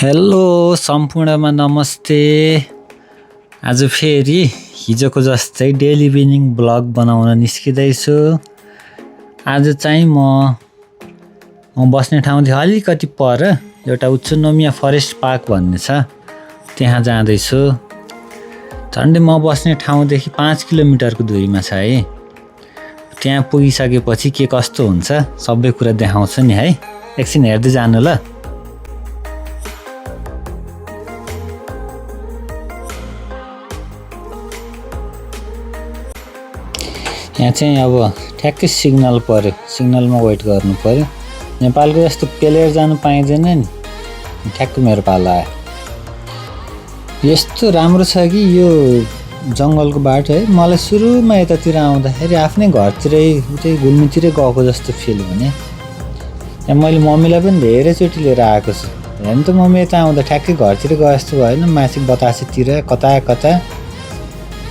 Hello सम्पूर्णमा नमस्ते। आज फेरि हिजोको जस्तै डेली इभिनिङ ब्लग बनाउन निस्किँदैछु। आज चाहिँ म बस्ने ठाउँदेखि अलिकति पर एउटा उच्चनोमिया फरेस्ट पार्क भन्ने छ, त्यहाँ जाँदैछु। झन्डै म बस्ने ठाउँदेखि 5 किलोमिटरको दूरीमा छ है। त्यहाँ पुगिसकेपछि के कस्तो हुन्छ सबै कुरा देखाउँछु नि है, एकछिन हेर्दै जानु ल। यहाँ चाहिँ अब ठ्याक्कै सिग्नल पर्यो, सिग्नलमा वेट गर्नु पर्यो। नेपालको जस्तो पेलेर जानु पाइँदैन नि, ठ्याक्कै मेरो पालो आयो। यस्तो राम्रो छ कि यो जङ्गलको बाटो है, मलाई सुरुमा यतातिर आउँदाखेरि आफ्नै घरतिरै उतै घुम्नुतिरै गएको जस्तो फिल हुने। यहाँ मैले मम्मीलाई पनि धेरैचोटि लिएर आएको छु। हेर्नु त मम्मी यता आउँदा ठ्याक्कै घरतिर गए जस्तो भएन, माथि बतासेतिर कता कता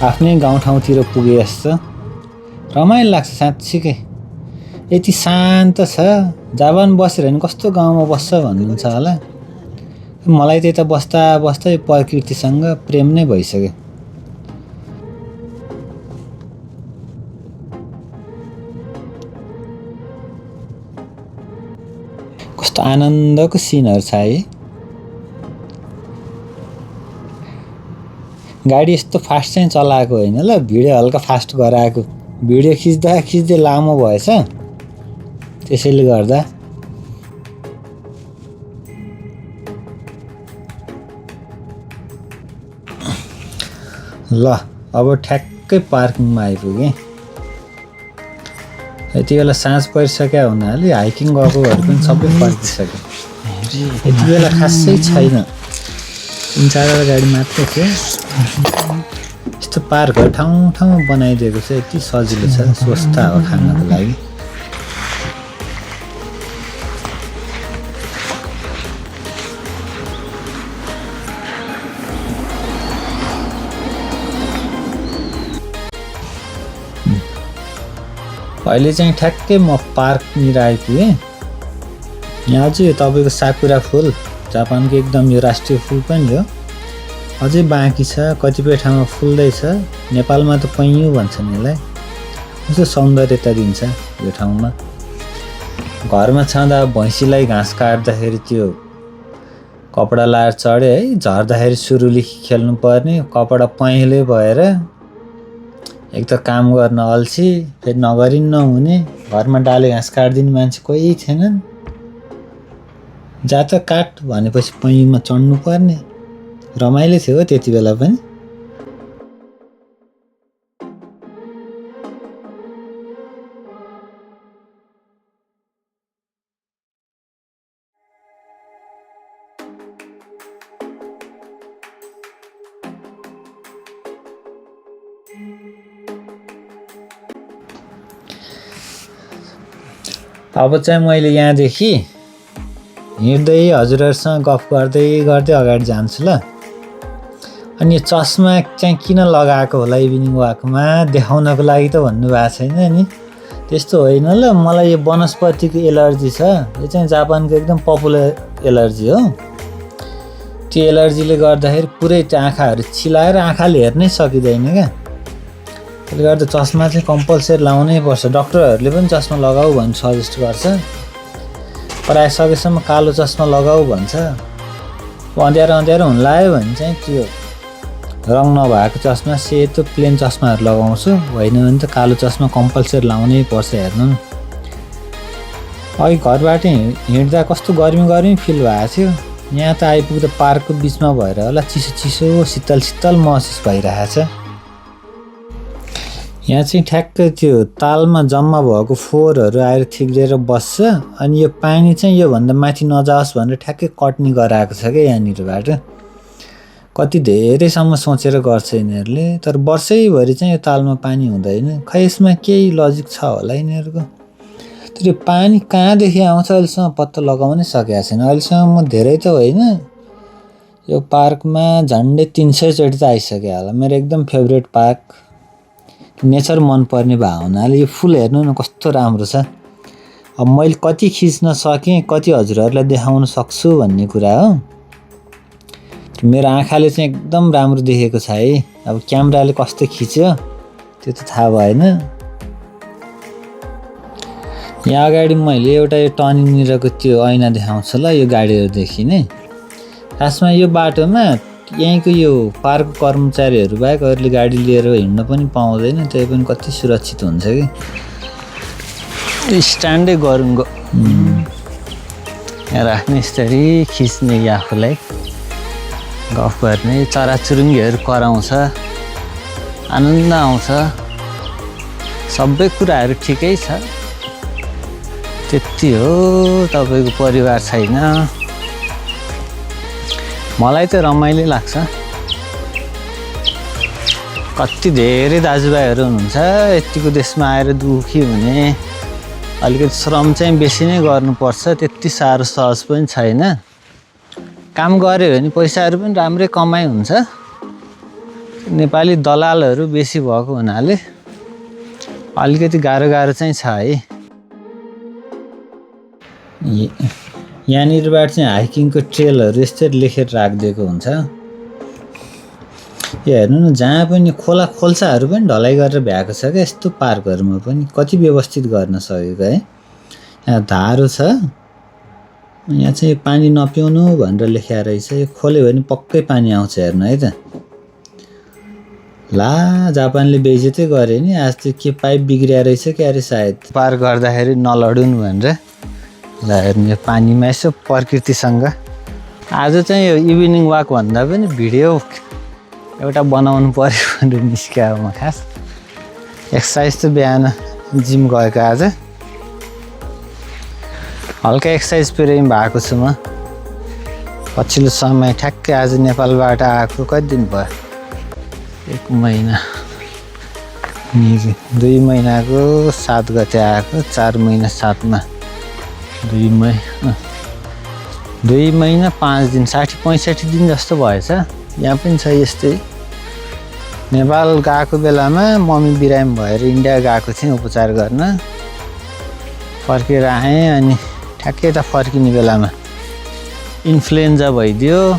आफ्नै गाउँठाउँतिर पुगे जस्तो रमाइलो लाग्छ साँच्चीकै। यति शान्त छ, जापान बसेर नि कस्तो गाउँमा बस्छ भन्नुहुन्छ होला। मलाई त यता बस्दा बस्दै प्रकृतिसँग प्रेम नै भइसक्यो। कस्तो आनन्दको सिनहरू छ है। गाडी यस्तो फास्ट चाहिँ चलाएको होइन ल, भिडियो हल्का फास्ट गराएको। भिडियो खिच्दा खिच्दै लामो भएछ, त्यसैले गर्दा। ल अब ठ्याक्कै पार्किङमा आइपुगेँ। यति बेला साँझ परिसक्यो हुनाले हाइकिङ गएकोहरू पनि सबै फर्किसक्यो। यति बेला खासै छैन, 3-4 गाडी मात्रै थियो। यस्तो पार्कहरू ठाउँ ठाउँमा बनाइदिएको छ, यति सजिलो छ, स्वस्थ हो खानको लागि। अहिले चाहिँ ठ्याक्कै म पार्कनिर आइपुगेँ। यहाँ चाहिँ तपाईँको साकुरा फुल, जापानको एकदम यो राष्ट्रिय फुल पनि हो, अझै बाँकी छ। कतिपय ठाउँमा फुल्दैछ। नेपालमा त पैँयु भन्छन् यसलाई। कस्तो सौन्दर्यता दिन्छ यो ठाउँमा। घरमा छँदा भैँसीलाई घाँस काट्दाखेरि त्यो कपडा लाएर चढे है, झर्दाखेरि सुरुली खेल्नु पर्ने, कपडा पहेँलो भएर एक त काम गर्न अल्छी, फेरि नगरी नहुने। घरमा डाले घाँस काटिदिने मान्छे कोही थिएनन्। जा त काट भनेपछि पैँयुमा चढ्नु पर्ने। रमाइलो थियो त्यति बेला पनि। अब चाहिँ मैले यहाँदेखि हिँड्दै हजुरहरूसँग गफ गर्दै गर्दै अगाडि जान्छु ल। अनि यो चस्मा चाहिँ किन लगाएको होला इभिनिङ वाकमा, देखाउनको लागि त भन्नुभएको छैन नि? त्यस्तो होइन ल, मलाई यो वनस्पतिको एलर्जी छ। यो चाहिँ जापानको एकदम पपुलर एलर्जी हो। त्यो एलर्जीले गर्दाखेरि पुरै त्यो आँखाहरू चिलाएर आँखाले हेर्नै सकिँदैन क्या। त्यसले गर्दा चस्मा चाहिँ कम्पलसरी लाउनै पर्छ। डक्टरहरूले पनि चस्मा लगाऊ भन्ने सजेस्ट गर्छ। प्रायः सकेसम्म कालो चस्मा लगाऊ भन्छ। अँध्यारो अँध्यारो हुन लाग्यो भने चाहिँ त्यो रङ नभएको चस्मा, सेतो प्लेन चस्माहरू लगाउँछु। होइन भने त कालो चस्मा कम्पलसरी लाउनै पर्छ। हेर्नु न, अघि घरबाट हिँड्दा कस्तो गर्मी गर्मी फिल भएको थियो। यहाँ त आइपुग्दा पार्कको बिचमा भएर होला चिसो चिसो शीतल शीतल महसुस भइरहेछ। यहाँ चाहिँ ठ्याक्कै त्यो तालमा जम्मा भएको फोहोरहरू आएर थिग्रिएर बस्छ। अनि यो पानी चाहिँ योभन्दा माथि नजाओस् भनेर ठ्याक्कै कटनी गराएको छ क्या यहाँनिरबाट। कति धेरैसम्म सोचेर गर्छ यिनीहरूले, तर वर्षैभरि चाहिँ यो तालमा पानी हुँदैन। खै यसमा केही लजिक छ होला यिनीहरूको। तर यो पानी कहाँदेखि आउँछ अहिलेसम्म पत्ता लगाउनै सकेको छैन। अहिलेसम्म म धेरै त होइन, यो पार्कमा झन्डै 300 चोटि त आइसक्यो होला। मेरो एकदम फेभरेट पार्क। नेचर मनपर्ने भए हुनाले यो फुल हेर्नु न कस्तो राम्रो छ। अब मैले कति खिच्न सकेँ, कति हजुरहरूलाई देखाउन सक्छु भन्ने कुरा हो। मेरो आँखाले चाहिँ एकदम राम्रो देखेको छ है। अब क्यामेराले कस्तो खिच्यो त्यो त थाहा भएन। यहाँ अगाडि मैले एउटा यो टर्निङनिरको त्यो ऐना देखाउँछु ल, यो गाडीहरू देखिने। खासमा यो बाटोमा यहीँको यो पार्कको कर्मचारीहरू बाहेक अरूले गाडी लिएर हिँड्न पनि पाउँदैन, त्यही पनि कति सुरक्षित हुन्छ कि। स्ट्यान्डै गरुङ्गो यहाँ राख्ने, यसरी खिच्ने कि आफूलाई गफ गर्ने, चराचुरुङ्गीहरू कराउँछ, आनन्द आउँछ, सबै कुराहरू ठिकै छ। त्यति हो, तपाईँको परिवार छैन। मलाई त रमाइलो लाग्छ। कति धेरै दाजुभाइहरू हुनुहुन्छ यतिको देशमा आएर दुखी हुने, अलिकति श्रम चाहिँ बेसी नै गर्नुपर्छ, त्यति साह्रो सहज पनि छैन। काम गऱ्यो भने पैसाहरू पनि राम्रै कमाइ हुन्छ। नेपाली दलालहरू बेसी भएको हुनाले अलिकति गाह्रो चाहिँ छ है। यहाँनिरबाट चाहिँ हाइकिङको ट्रेलहरू यसरी लेखेर राखिदिएको हुन्छ। यो हेर्नु न, जहाँ पनि खोला खोल्साहरू पनि ढलाइ गरेर भ्याएको छ क्या। यस्तो पार्कहरूमा पनि कति व्यवस्थित गर्न सकेको है। यहाँ धारो छ, यहाँ चाहिँ पानी नपिउनु भनेर लेखेर रहेछ। यो खोल्यो भने पक्कै पानी आउँछ, हेर्नु है त। ला, जापानले बेइज्जतै गरे नि। आज त्यो के पाइप बिग्रिया रहेछ क्या अरे सायद, पार गर्दाखेरि नलडुन् भनेर। ल हेर्नु, यो पानीमा यसो प्रकृतिसँग। आज चाहिँ यो इभिनिङ वाक भन्दा पनि भिडियो एउटा बनाउनु पर्यो भनेर निस्क्यो म खास। एक्सर्साइज त बिहान जिम गएको, आज हल्का एक्सर्साइज पनि भएको छु म। पछिल्लो समय ठ्याक्कै आज नेपालबाट आएको कति दिन भयो, 1 महिना, 2 महिनाको 7 गते आएको, 4 महिना 7 मा 2 महिना 5 दिन, 60-65 दिन जस्तो भएछ। यहाँ पनि छ यस्तै। नेपाल गएको बेलामा मम्मी बिरामी भएर इन्डिया गएको थिएँ उपचार गर्न, फर्केर आएँ। अनि ठ्याक्कै यता फर्किने बेलामा इन्फ्लुएन्जा भइदियो।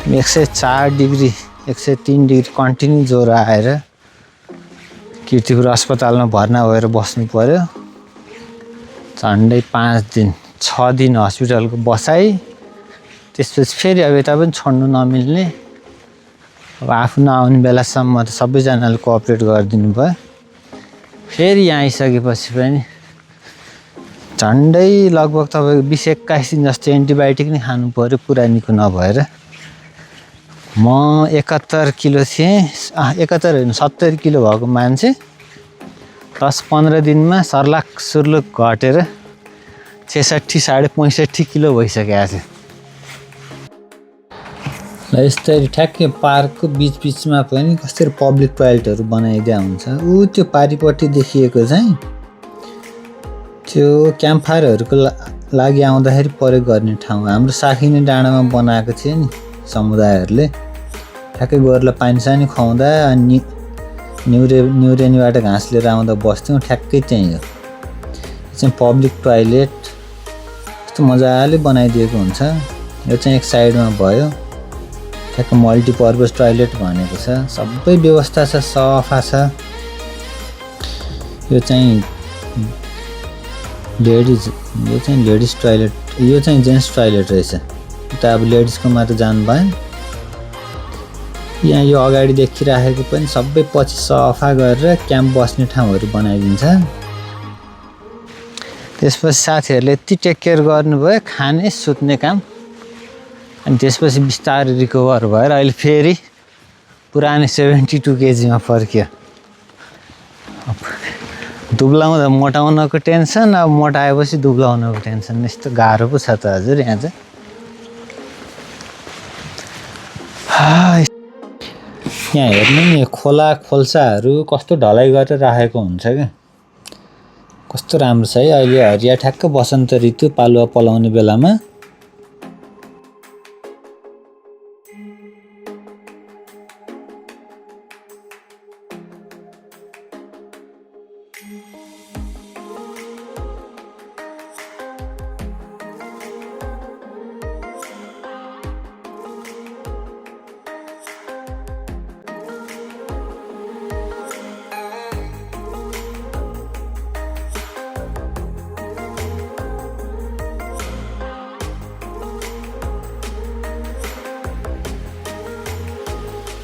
104 डिग्री 103 डिग्री कन्टिन्यू ज्वरो आएर कीर्तिपुर अस्पतालमा भर्ना भएर बस्नु पर्यो। झन्डै 5 दिन 6 दिन हस्पिटलको बसाइ। त्यसपछि फेरि अब यता पनि छोड्नु नमिल्ने। अब आफू नआउने बेलासम्म त सबैजनाले कोअपरेट गरिदिनु भयो। फेरि यहाँ आइसकेपछि पनि झन्डै लगभग तपाईँको 20-21 दिन जस्तो एन्टिबायोटिक नै खानु पर्यो, कुरा निको नभएर। म 71 किलो थिएँ, 71 होइन 70 किलो भएको मान्छे 10-15 दिनमा सर्लाक सुर्लुक घटेर 66-65 किलो भइसकेको छ। ल यस्तरी ठ्याक्कै पार्कको बिचमा पनि कसरी पब्लिक टोयलेटहरू बनाइदिया हुन्छ। त्यो पारिपट्टि देखिएको चाहिँ त्यो क्याम्प फायरहरूको लागि आउँदाखेरि प्रयोग गर्ने ठाउँ। हाम्रो साखिने डाँडामा बनाएको थियो नि समुदायहरूले। ठ्याक्कै गोरुलाई पानी खुवाउँदा अनि न्युरेनीबाट घाँस लिएर आउँदा बस्थ्यौँ, ठ्याक्कै त्यहीँ हो। चाहिँ पब्लिक टोयलेट कस्तो मजाले बनाइदिएको हुन्छ। यो चाहिँ एक साइडमा भयो, ठ्याक्क मल्टिपर्पज टोयलेट भनेको छ। सबै व्यवस्था छ, सफा छ। यो चाहिँ लेडिज टोयलेट, यो चाहिँ जेन्ट्स टोयलेट रहेछ। त अब लेडिजको मात्र जानु भएन। यहाँ यो अगाडि देखिराखेको पनि सबै पछि सफा गरेर क्याम्प बस्ने ठाउँहरू बनाइदिन्छ। त्यसपछि साथीहरूले यति टेक केयर गर्नुभयो, खाने सुत्ने काम। अनि त्यसपछि बिस्तारै रिकभर भएर अहिले फेरि पुरानो 72 केजीमा फर्क्यो। दुब्लाउँदा मोटाउनको टेन्सन, अब मोटाएपछि दुब्लाउनको टेन्सन। यस्तो गाह्रो पो छ त हजुर यहाँ चाहिँ। यहाँ हेर्नु नि, खोला खोल्साहरू कस्तो ढलाइ गरेर राखेको हुन्छ क्या। कस्तो राम्रो छ है। अहिले हरिया ठ्याक्क बसन्त ऋतु पालुवा पलाउने बेलामा।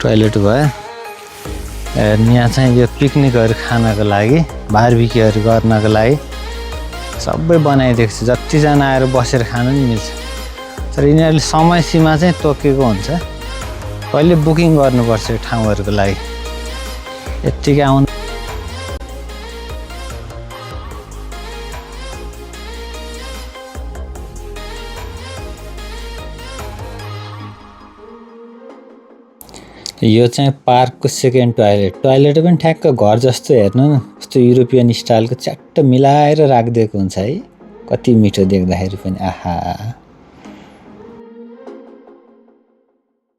टोयलेट भयो। यहाँ चाहिँ यो पिकनिकहरू खानको लागि, बारबिक्यूहरू गर्नको लागि सबै बनाइदिएको छ। जतिजना आएर बसेर खान नि मिल्छ। तर यिनीहरूले समय सीमा चाहिँ तोकेको हुन्छ, कहिले बुकिङ गर्नुपर्छ यो ठाउँहरूको लागि। यत्तिकै आउनु यो चाहिँ पार्कको सेकेन्ड टोयलेट पनि ठ्याक्क घर जस्तो। हेर्नु न कस्तो युरोपियन स्टाइलको च्याट्ट मिलाएर राखिदिएको हुन्छ है। कति मिठो देख्दाखेरि पनि। आहा,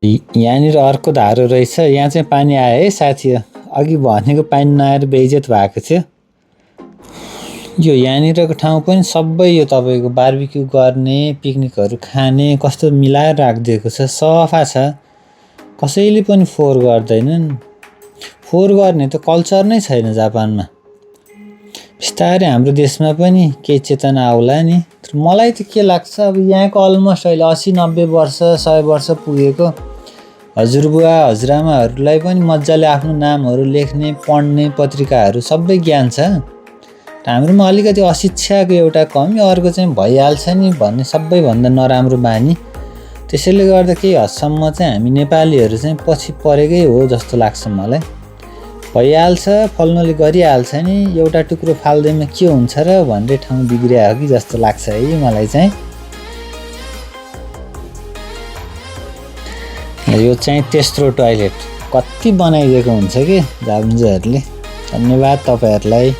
यहाँनिर अर्को धारो रहेछ। यहाँ चाहिँ पानी आयो है साथी। अघि भनेको पानी नआएर बेइज्जत भएको थियो। यो यहाँनिरको ठाउँ पनि सबै यो तपाईँको बारबिक्यू गर्ने, पिकनिकहरू खाने कस्तो मिलाएर राखिदिएको छ। सफा छ, कसैले पनि फोहोर गर्दैनन्। फोहोर गर्ने त कल्चर नै छैन जापानमा। बिस्तारै हाम्रो देशमा पनि केही चेतना आउला नि। तर मलाई त के लाग्छ, अब यहाँको अलमोस्ट अहिले 80-90 वर्ष 100 वर्ष पुगेको हजुरबुवा हजुरआमाहरूलाई पनि मजाले आफ्नो नामहरू लेख्ने, पढ्ने, पत्रिकाहरू सबै ज्ञान छ। हाम्रोमा अलिकति अशिक्षाको एउटा कमी, अर्को चाहिँ भइहाल्छ नि भन्ने सबैभन्दा नराम्रो बानी। त्यसैले गर्दा केही हदसम्म चाहिँ हामी नेपालीहरू चाहिँ पछि परेकै हो जस्तो लाग्छ मलाई। भइहाल्छ, फल्नुले गरिहाल्छ नि, एउटा टुक्रो फाल्दैमा के हुन्छ र भन्ने ठाउँ बिग्रिया हो कि जस्तो लाग्छ है मलाई चाहिँ। यो चाहिँ तेस्रो टोयलेट कति बनाइदिएको हुन्छ कि जापानिजहरूले। धन्यवाद तपाईँहरूलाई।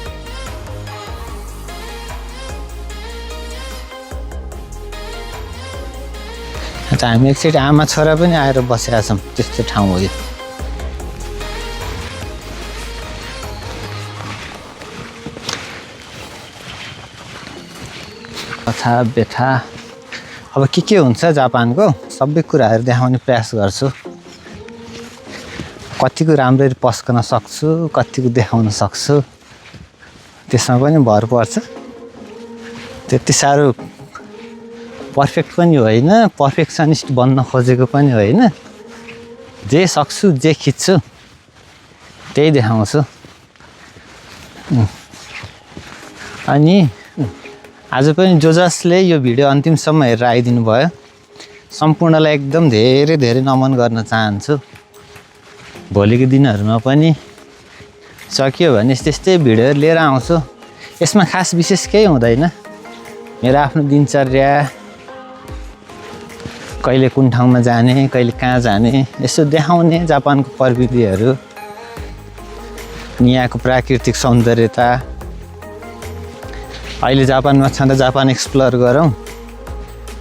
हामी एकचोटि आमा छोरा पनि आएर बसेका छौँ, त्यस्तो ठाउँ हो यो। कथा बेथा अब के हुन्छ जापानको सबै कुराहरू देखाउने प्रयास गर्छु। कतिको राम्ररी पस्कन सक्छु, कतिको देखाउन सक्छु, त्यसमा पनि भर पर्छ। त्यति साह्रो पर्फेक्ट पनि होइन, पर्फेक्सनिस्ट बन्न खोजेको पनि होइन। जे सक्छु, जे खिच्छु त्यही देखाउँछु। अनि आज पनि जसले यो भिडियो अन्तिमसम्म हेरेर आइदिनु भयो, सम्पूर्णलाई एकदम धेरै धेरै नमन गर्न चाहन्छु। भोलिको दिनहरूमा पनि सकियो भने त्यस्तै भिडियोहरू लिएर आउँछु। यसमा खास विशेष केही हुँदैन, मेरो आफ्नो दिनचर्या, कहिले कुन ठाउँमा जाने, कहिले कहाँ जाने, यसो देखाउने जापानको प्रविधिहरू, यहाँको प्राकृतिक सौन्दर्यता। अहिले जापानमा छँदा जापान एक्सप्लोर गरौँ,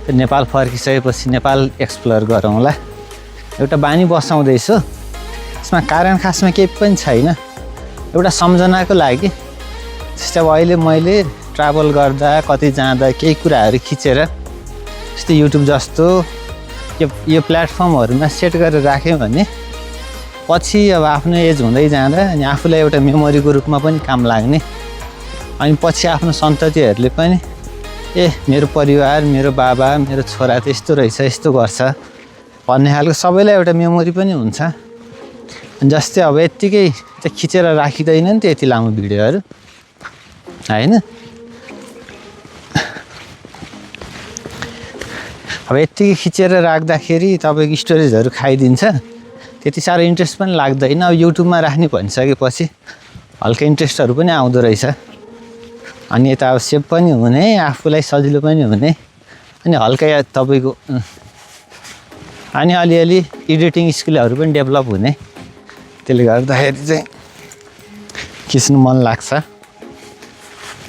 नेपाल फर्किसकेपछि नेपाल एक्सप्लोर गरौँला। एउटा बानी बसाउँदैछु, यसमा कारण खासमा केही पनि छैन, एउटा सम्झनाको लागि। जस्तै अब अहिले मैले ट्राभल गर्दा, कतै जाँदा केही कुराहरू खिचेर जस्तै युट्युब जस्तो यो प्लेटफर्महरूमा सेट गरेर राख्यो भने पछि अब आफ्नो एज हुँदै जाँदा अनि आफूलाई एउटा मेमोरीको रूपमा पनि काम लाग्ने। अनि पछि आफ्नो सन्ततिहरूले पनि मेरो परिवार, मेरो बाबा, मेरो छोरा त यस्तो रहेछ, यस्तो गर्छ भन्ने खालको सबैलाई एउटा मेमोरी पनि हुन्छ। अनि जस्तै अब यत्तिकै त खिचेर राखिँदैन नि त यति लामो भिडियोहरू होइन। अब यत्तिकै खिचेर राख्दाखेरि तपाईँको स्टोरेजहरू खाइदिन्छ, त्यति साह्रो इन्ट्रेस्ट पनि लाग्दैन। अब युट्युबमा राख्ने भनिसकेपछि हल्का इन्ट्रेस्टहरू पनि आउँदो रहेछ। अनि यता अब सेभ पनि हुने, आफूलाई सजिलो पनि हुने, अनि हल्का तपाईँको अनि अलिअलि एडिटिङ स्किलहरू पनि डेभलप हुने। त्यसले गर्दाखेरि चाहिँ खिच्नु मन लाग्छ।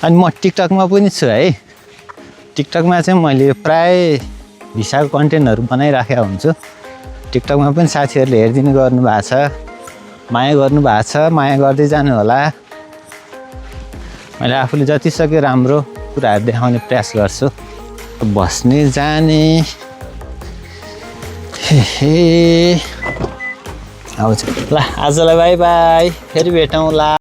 अनि म टिकटकमा पनि छु है। टिकटकमा चाहिँ मैले प्राय भिसाको कन्टेन्टहरू बनाइराखेको हुन्छु। टिकटकमा पनि साथीहरूले हेरिदिनु गर्नु भएको छ, माया गर्नु भएको छ, माया गर्दै जानु होला। मैले आफूले जति सक्यो राम्रो कुराहरू देखाउने प्रयास गर्छु। बस्ने जाने हे अब ल आजलाई बाई बाई, फेरि भेटौँला।